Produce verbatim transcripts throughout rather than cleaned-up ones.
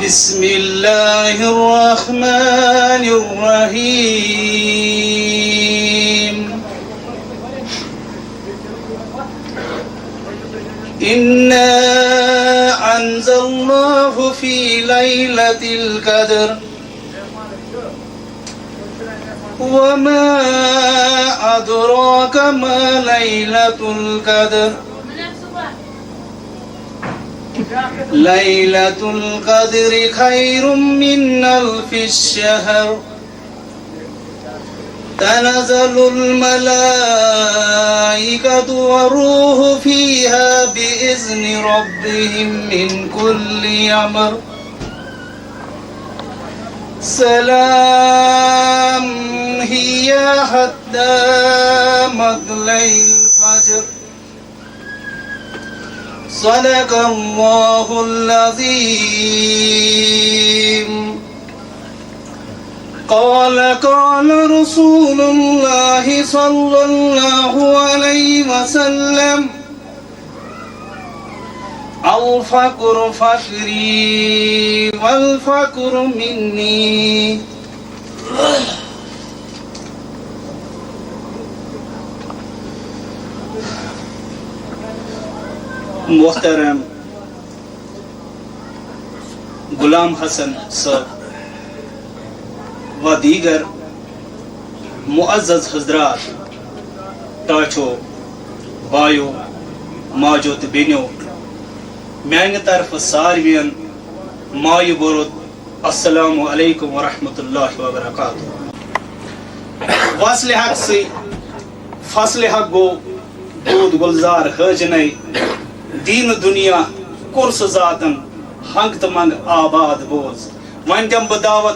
بسم الله الرحمن الرحيم. إنا أنزلناه في ليلة القدر. وما أدراك ما ليلة القدر. ليلة القدر خير من ألف شهر. تنزل الملائكة والروح فيها بإذن ربهم من كل أمر. سلام هي حتى مطلع الفجر. صدق الله العظيم. قال، قال رسول الله صلى الله عليه وسلم: الفقر فقري والفقر مني. محترم غلام حسن صٲب و دیگر معزز حضرات، ٹاٹھیو، بایو، ماجو تہٕ بیٚنیو، میانہِ طرفہٕ ساروِین مایہِ بوٚرُت السلام علیکم ورحمۃ اللہ وبرکاتہ۔ وصلِ حق سٕے فصلِ حق گوٚو، دود گلزار حٲجنَے۔ دیٖنہٕ دُنیا کوٚر سُہ ذاتن ہنگ تہٕ منگ آباد۔ بوز، وۄنۍ دِمہٕ بہٕ دعوت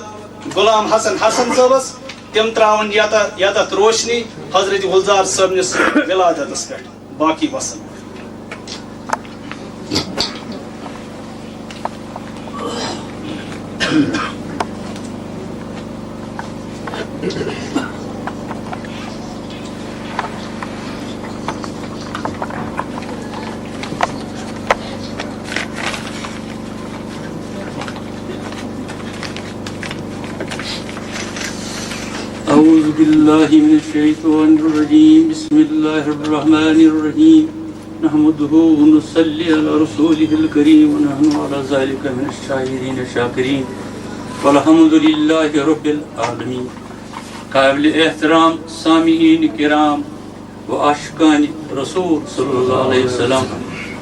غلام حسن حسن صٲبس، تِم ترٛاوَن یتھ، یتھ روشنی حضرت گلزار صٲبنِس ولادتس پٮ۪ٹھ۔ باقی وسلم۔ أعوذ بالله من الشيطان الرجيم. بسم الله الرحمن الرحيم. نحمده ونصلي على رسوله الكريم ونحن على ذلك من الشاهدين الشاكرين. والحمد لله رب العالمين. قابل احترام سامعین کرام و عاشقان رسول صلی اللہ علیہ وسلم،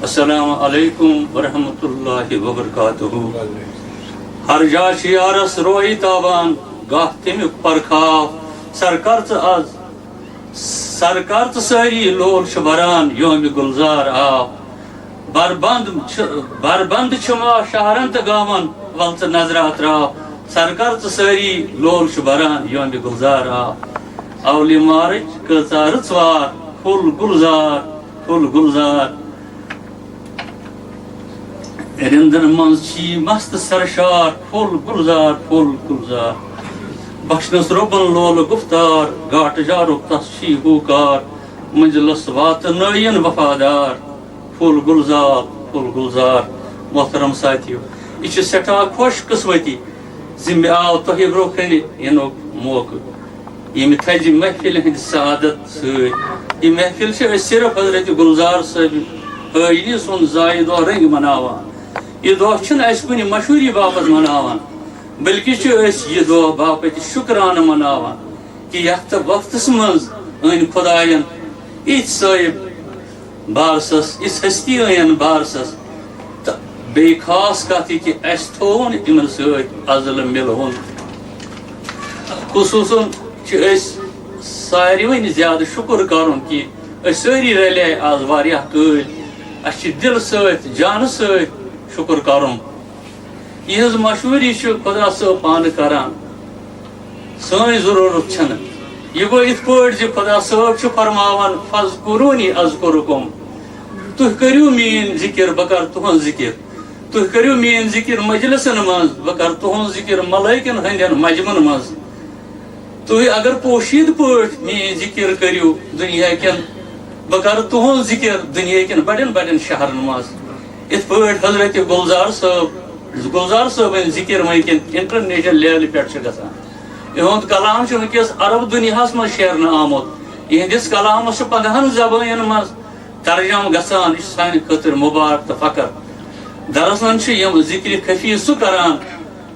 السلام علیکم ورحمۃ اللہ وبرکاتہ۔ ہر جا چھِ یارس رویی تابان، گاہ تمیُک پرخاو۔ سرکر ژٕ از، سرکر ژٕ سٲری لول چھِ بران، یومہِ گلزار آو۔ بربند چھِ، بربند چھِ ما شہرن تہٕ گامن، ول ژٕ نظرا تراو۔ سرکر ژٕ سٲری لول چھِ بران، یومہِ گلزار آو۔ اولی مارچ کۭژاہ رٕژوار، پھُل گُلزار، پھُل گُلزار۔ رِندن منٛز چھی مست سرشار، پھُل گُلزار، پھُل گُلزار۔ بخشنس رۄبن لولہٕ گُفتار، گاٹہٕ جارُک تس چھی ہوٗکار۔ منزلس واتنٲیِن وفادار، پھُل گُلزار، پھُل گُلزار۔ محترم ساتھیو، یہِ چھِ سٮ۪ٹھاہ خۄش قٕسمتی زِ مےٚ آو تۄہہِ برٛونٛہہ کنہِ یِنُک موقعہٕ۔ ییٚمہِ تھزِ محفلہِ ہٕنٛدِ سعادت سۭتۍ۔ یہِ محفل چھِ أسۍ صرف حضرت گلزار صٲبہِ حٲجنی سُنٛد زایہِ دۄہ رٔنٛگۍ مناوان۔ یہِ دۄہ چھِنہٕ اَسہِ کُنہِ مشہوٗری باپتھ مناوان، بلکہِ چھِ أسۍ یہِ دۄہ باپتہِ شُکرانہٕ مناوان کہِ یَتھ وقتَس منٛز أنۍ خۄدایَن یِتھۍ صٲحِب بارسس، یِژھ ہستی ٲیَن بارسس۔ تہٕ بیٚیہِ خاص کتھ یہِ کہِ اَسہِ تھووُن یِمن سۭتۍ ازلہٕ مِلوُن۔ خصوٗصن چھِ أسۍ ساروٕنۍ زیادٕ شُکُر کرُن کہِ أسۍ سٲری رلے آز واریاہ کٲلۍ۔ اَسہِ چھِ دِلہٕ سۭتۍ، جانہٕ سۭتۍ شُکُر کرُن۔ یِہٕنٛز مشہوٗری چھِ خۄدا صٲب پانہٕ کران، سٲنۍ ضروٗرت چھَنہٕ۔ یہِ گوٚو یِتھ پٲٹھۍ زِ خۄدا صٲب چھُ فرماوان، "فذکرونی اذکرکم"، تُہۍ کٔرِو میٛٲنۍ ذِکِر، بہٕ کرٕ تُہٕنٛز ذِکِر۔ تُہۍ کٔرِو میٛٲنۍ ذِکِر مجلسن منٛز، بہٕ کرٕ تُہٕنٛز ذِکِر ملٲیکن ہٕنٛدٮ۪ن مجمن منٛز۔ تُہۍ اگر پوشیٖدٕ پٲٹھۍ میٛٲنۍ ذِکِر کٔرِو دُنیا کٮ۪ن، بہٕ کرٕ تُہُنٛد ذِکِر دُنیا کٮ۪ن بڑٮ۪ن بڑٮ۪ن شہرن منٛز۔ یِتھ پٲٹھۍ حضرت گُلزار صٲب گلزار صٲبٕنۍ ذِکِر وٕنکٮ۪ن انٹرنیشنل لیولہِ پٮ۪ٹھ چھِ گژھان۔ یِہُنٛد کلام چھُ وٕنکٮ۪س عرب دُنیاہَس منٛز شیرنہٕ آمُت۔ یِہنٛدِس کلامَس چھُ پنٛداہَن زبٲنٮ۪ن منٛز ترجمہٕ گژھان۔ یہِ چھُ سانہِ خٲطرٕ مُبارک تہٕ فخر۔ دراصل چھُ یِم ذِکرِ خفی سُہ کران،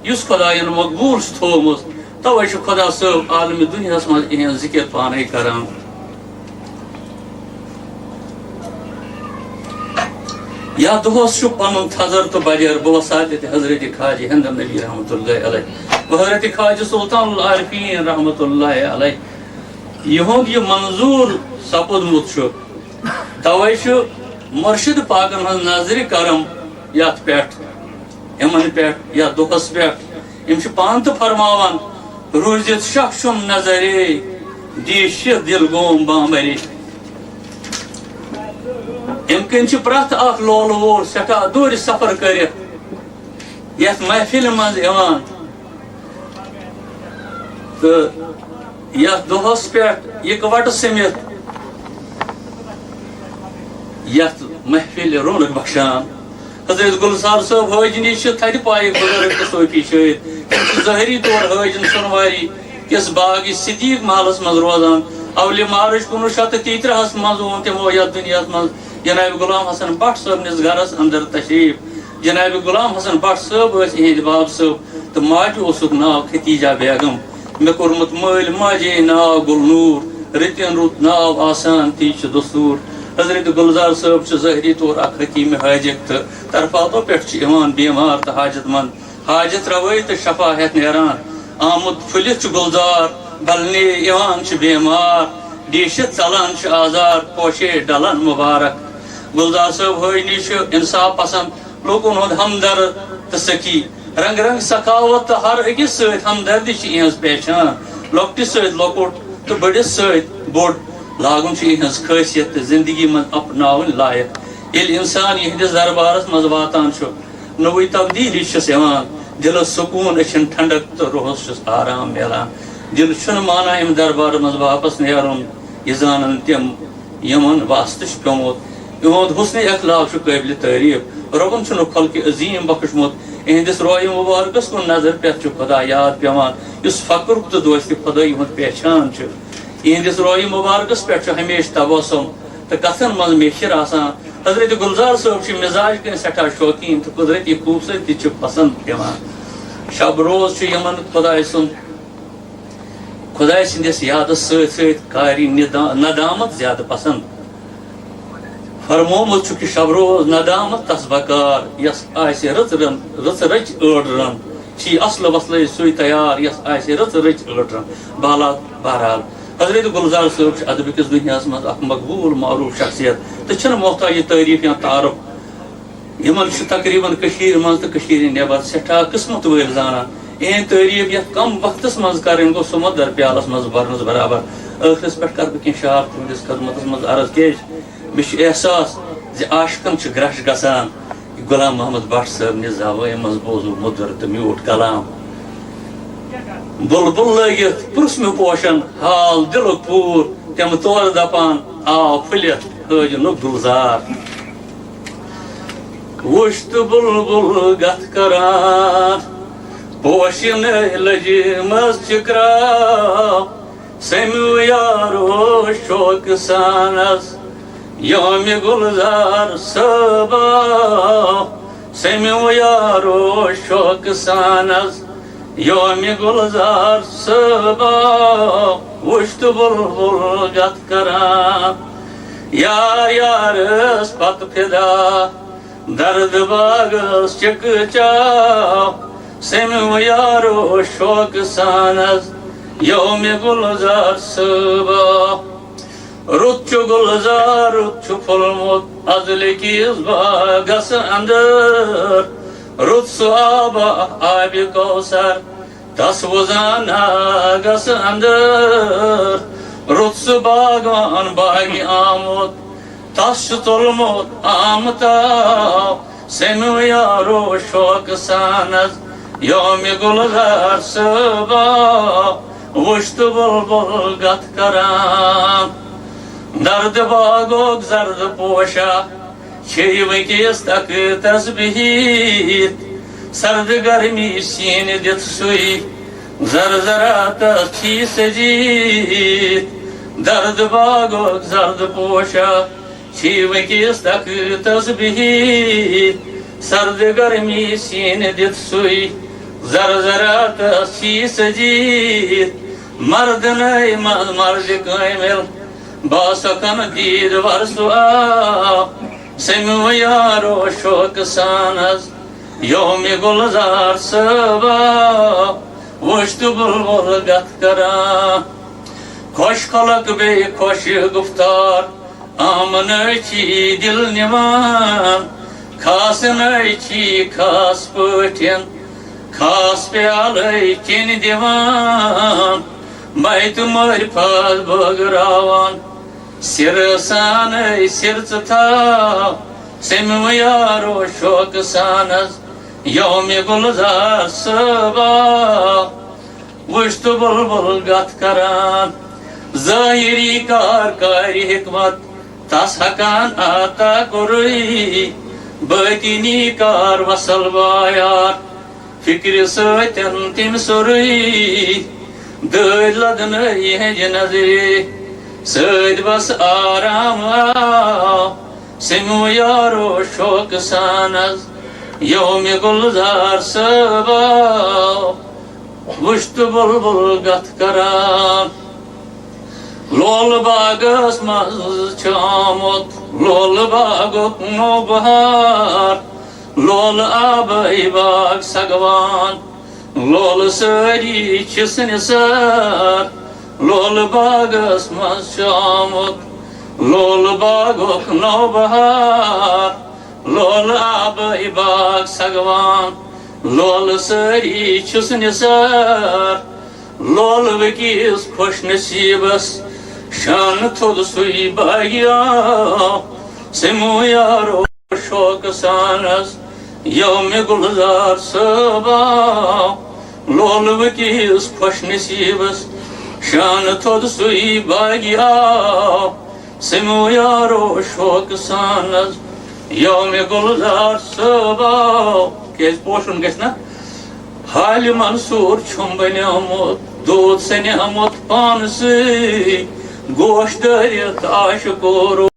یُس خۄدایَن مقبوٗل چھُ تھوٚومُت۔ توے چھُ خۄدا صٲب عالمِ دُنیاہَس منٛز یِہنٛز ذِکِر پانَے کران۔ یا دۄہس چھُ پنُن تھزر تہٕ بجر، بہٕ وساتہِ تہِ حضرت خواجہ ہندم نبی رحمتہ اللہ علیہ، بہٕ حضرت خواجہ سلطان العارفین رحمتہ اللہ علیہ۔ یِہُنٛد یہِ منظور سپُدمُت چھُ، توے چھُ مرشد پاکن ہٕنٛز نظرِ کرم یتھ پٮ۪ٹھ، یِمن پٮ۪ٹھ، یتھ دۄہس پٮ۪ٹھ۔ یِم چھِ پانہٕ تہِ فرماوان، روٗزِتھ شاہ شُم نظرے، دیٖشِتھ دِل گوم بامبرے۔ اَمہِ کِنۍ چھِ پرٛٮ۪تھ اکھ لولہٕ وول سٮ۪ٹھاہ دوٗرِ سفر کٔرِتھ یَتھ محفِلہِ منٛز یِوان تہٕ یَتھ دۄہَس پٮ۪ٹھ اِکوَٹہٕ سٔمِتھ یَتھ محفِلہِ رونق بخشان۔ حضرت گلزار صٲب حٲجنی چھِ تھدِ پایہِ بزرگ تہٕ صوفی شٲعر۔ تِم چھِ ظٲہری طور حٲجن سۄنواری کِس باغ صدیق محلس منٛز روزان۔ اولہِ مارچ کُنوُہ شیٚتھ تہٕ تیٚیہِ ترٛہس منٛز اوٚن تِمو یتھ دُنیاہس منٛز جناب غلام حسن بٹ صٲبنِس گرس اندر تشریف۔ جناب غلام حسن بٹ صٲب ٲسۍ یِہنٛدۍ باب صٲب تہٕ ماجہِ اوسُکھ ناو ختیجہ بیگم۔ مےٚ کوٚرمُت مٲلۍ ماجے ناو گُل نوٗر، رٔتٮ۪ن رُت ناو آسان، تی چھُ دستوٗر۔ حضرت گلزار صٲب چھِ ظٲہری طور اکھ حکیٖم حاجت تہٕ طرفاتو پٮ۪ٹھ چھِ یِوان بیمار تہٕ حاجت مند۔ حاجت روٲیی تہٕ شفا ہٮ۪تھ نیران۔ آمُت پھُلِتھ چھُ گُلزار، بلنے یِوان چھُ بیمار۔ ڈیٖشِتھ ژلان چھُ آزار، پوشے ڈلان مُبارک۔ گُلزار صٲب حٲجنی چھُ انصاف پسند، لوٗکن ہُنٛد ہمدرد تہٕ سخی۔ رنگ رنگ سخاوت تہٕ ہر أکِس سۭتۍ ہمدردی چھِ یِہٕنٛز پہچان۔ لۄکٹِس سۭتۍ لۄکُٹ تہٕ بٔڑِس سۭتۍ بوٚڑ لاگُن چھُ یِہٕنٛز خٲصیت تہٕ زندگی منٛز اپناوٕنۍ لایق۔ ییٚلہِ انسان یِہنٛدِس دربارس منٛز واتان چھُ، نوٚوٕے تبدیٖلی چھَس یِوان، دِلَس سکوٗن، أچھَن ٹھنڈک تہٕ روحَس چھُس آرام میلان۔ دِل چھُنہٕ مانان اَمہِ دربارٕ منٛز واپس نیرُن، یہِ زانَن تِم، یِمَن واسطہٕ چھُ پیوٚمُت۔ یِہُنٛد حُسنِ اخلاق چھُ قٲبلِ تعریٖف۔ رۄبَن چھُنہٕ خلقِ عظیٖم بخشمُت۔ یِہنٛدِس رویہِ مُبارکَس کُن نظر پٮ۪تھ چھُ خۄدا یاد پٮ۪وان، یُس فقرُک تہٕ دوستِ خۄدٲیی ہُنٛد پہچان چھُ۔ یِہنٛدِس رویہِ مُبارکَس پٮ۪ٹھ چھُ ہمیشہِ تبسم تہٕ کتھن منٛز میچھر آسان۔ حضرت گلزار صٲب چھِ مزاج کِنۍ سٮ۪ٹھاہ شوقیٖن تہٕ قدرتی خوٗبصوٗرتی چھِ پسنٛد پٮ۪وان۔ شب روز چھُ یِمن خۄداے سُنٛد، خۄداے سٕنٛدِس یادس سۭتۍ سۭتۍ قاری ندا-، ندامت زیادٕ پسنٛد۔ فرمومُت چھُکھ یہِ شب روز ندامت تس بکار، یس آسہِ رٕژ رن-، رٕژ رٕچ ٲڑ رن۔ چھِ اصلہٕ وصلٕے سُے تیار، یس آسہِ رٕژ رٕچ ٲڑ رن۔ بہرحال، بہرحال، حضرت گلزار صٲب چھِ ادبہٕ کِس دُنیاہس منٛز اکھ مقبوٗل معروٗف شخصیت تہٕ چھِنہٕ محتاج تعریٖف یا تعارُف۔ یِمن چھُ تقریباً کٔشیٖرِ منٛز تہٕ کٔشیٖرِ نٮ۪بر سٮ۪ٹھاہ قٕسمت وٲلۍ زانان۔ یِہنٛدۍ تعریٖف یتھ کم وقتس منٛز کرٕنۍ گوٚو سمندر پیالس منٛز برنس برابر۔ ٲخرس پٮ۪ٹھ کرٕ بہٕ کینٛہہ شعر تُہنٛدِس خدمتس منٛز عرض، کیازِ مےٚ چھُ احساس زِ عاشقن چھُ گرٛش گژھان۔ غلام محمد بٹ صٲبنہِ زبٲنۍ منٛز بوزُو مٔدٕر تہٕ میوٗٹھ کلام۔ بُلبُل لٲگِتھ پرُژھ مےٚ پوشن حال دِلُک پوٗر، تِم تورٕ دپان آو پھٔلِتھ حٲجنُک گُلزار۔ وُچھ تہٕ بُلبُل گتھ کران، پوشنہٕ لٔجہِ منٛز چِکراو۔ سٔمِو یارو شوقہٕ سانس یومہِ گُلزار صٲبا، سٔمِو یارو شوقہٕ سانس یومہِ گُلزار صٲبا، وُچھ تہٕ بُلبُل گتھ کران۔ یار یارس پتہٕ فدا، درد باغس چکہٕ چاو، سٔمِو یارو شوقہٕ سانس یومہِ گُلزار صٲبا۔ رُت چھُ گُلزار، رُت چھُ پھوٚلمُت از لیکِس باغس اندر، رُت سُہ آبا آبِ کوثر، تس وُزان ناگس اندر۔ رُت سُہ باغوان باغہِ آمُت، تس چھُ تُلمُت آمہٕ تاو۔ سٔمِو یارو شوقہٕ سانس یومہِ گُلزار صٲبا، وُچھ تہٕ بُلبُل گتھ کران۔ درد باغُک زرد پوشا، چھے وٕنکیٚس تقیٖتس بِہِتھ۔ سرد گرمی سینہِ دِتھ سُے، زرزراتس چھی سجیت۔ درد باغُک زرد پوشا چھی وٕنکیٚس تختس بِہِتھ۔ سرد گرمی سینہِ دِتھ سُے، زرزراتس چھی سجیت۔ مردنٕے منٛز مرد کٲمل، باسکن دید ور سُہ آو۔ سمو یارو شوق سان از یوم گلزار صٲبا، وُچھ تہٕ بلبل گتھ کران۔ خۄش خلق بیٚیہِ خۄش گفتار، آمنٕے چھی دل نِوان۔ خاصنٕے چھی خاص پٲٹھۍ، خاص پیالے چیٚنۍ دِوان۔ بیتہٕ معرفت بٲگراوان، سِرٕ سانٕے سِر ژٕ تھاو۔ سمو یارو شوق سان از یوم گلزار صٲبا، وُچھ تہٕ بلبل گتھ کران۔ ظٲہری کار کارِ حکمت، تس ہکان عطا کوٚرُے۔ باطنی کار وصل بایار، فکرِ سۭتۍ تِم سورُے۔ دٲدۍ لدنہٕ یِہنٛزِ نظرِ سۭتۍ بس آرام آو۔ سمو یارو شوق سان از یوم گلزار صٲبا، وُچھ تہٕ بلبل گتھ کران۔ لولہٕ باغس منٛز چھُ آمُت لولہٕ باغُک نوبہار۔ لولہٕ آبے باغ سگوان، لولہٕ سٲری چھِس نثار۔ لولہٕ باغس منٛز چھُ آمُت لولہٕ باغُک نوبہار۔ لولہٕ آبے باغ سگوان، لولہٕ سٲری چھِس نثار۔ لولہٕ وٕنکیٚس خۄش نصیٖبس شانہٕ تھوٚد سُے باغی آو۔ سمو یارو شوق سان از یوم گلزار صٲبا، لولہٕ وٕنکیٚس خۄش نصیٖبس شانہٕ تھوٚد سُے باغی آو۔ سمو یارو شوق سان از یوم گلزار صٲبا۔ کیازِ پوشُن گژھِ نہ؟ حالہِ منصور چھُم بنیومُت، دوٗد سنیومُت پانہٕ سۭتۍ، گوش دٲرِتھ عاشقو